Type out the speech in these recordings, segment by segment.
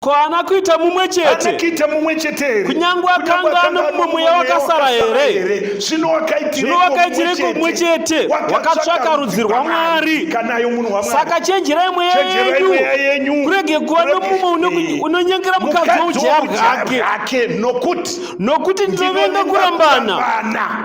Ko haana kuita mumwe chete? Kuita mumwe chete here? Kunyange akanga ane mumwe mweya wakasara here? Zvino wakaitireko mumwe chete wakatsvaka rudzi rwaMwari. Kanayo munhu waMwari. Saka chenjerai mweya yenyu, kurege kuva nomumwe unonyengera mukadzi woujaya hwake. Nokuti Nokuti ndinovenga kurambana,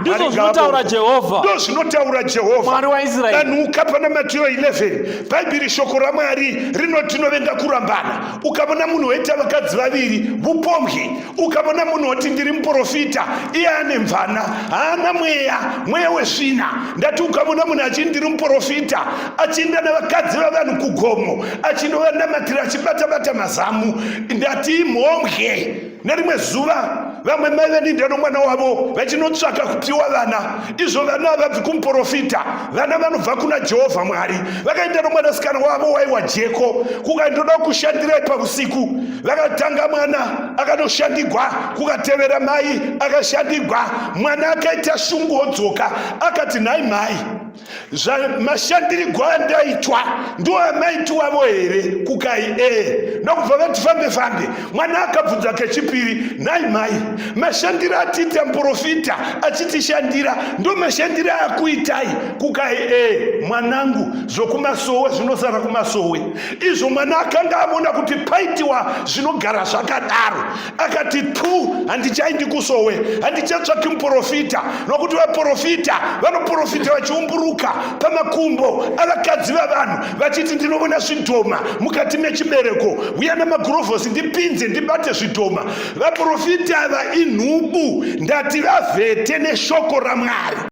ndizvo zvinotaura Jehovha. Ndizvo zvinotaura Jehovha Mwari waIsraeri. Danhuka pana Mateo 11. Bhaibheri shoko raMwari rinoti tinovenga kurambana. Ukavona munhu woita vakadzi vaviri, vupombwe. Ukavona munhu woti ndiri muprofita, iye ane mvana, haana mweya, mweya wesvina. Ndati ukavona munhu achiti ndiri muprofita, achienda navakadzi vavanhu kugomo, achinovanamatira achibata-bata mazamu, ndati imhombwe. Nerimwe zuva vamwe mai veninda nomwana wavo vachinotsvaka kupiwa vana. Izvo vana havabvi kumuporofita, vana vanobva kuna Jehovha Mwari. Vakaenda nomwanasikana wavo waiwa Jeko kukandoda kushandirai pavusiku. Vakatanga mwana akanoshandigwa, kukatevera mai akashandigwa. Mwana akaita shungu odzoka akati, nhai mai, Mashandirigwa andaitwa ndiwo amaitiwavo here? Kukai ee. Ndokubva vati fambe fambe. Mwana akabvunza kechipiri, nhai mai, mashandiro atiita muprofita achitishandira ndo mashandiro akuitai? Kukai ee, mwanangu, zvokumasowe zvinosara kumasowe. Izvo mwana akanga avona kuti paitiwa zvinogara zvakadaro. Akati pu, handichaendi kusowe, handichatsvaki muprofita, nokuti vaprofita vanoprofita vachiumburuka pamakumbo avakadzi vavanhu vachiti ndinovona zvidhoma mukati mechibereko, uya namagurovhosi ndipinze ndibate zvidhoma. Vaprofita ava inhubu, ndati vavhete neshoko raMwari.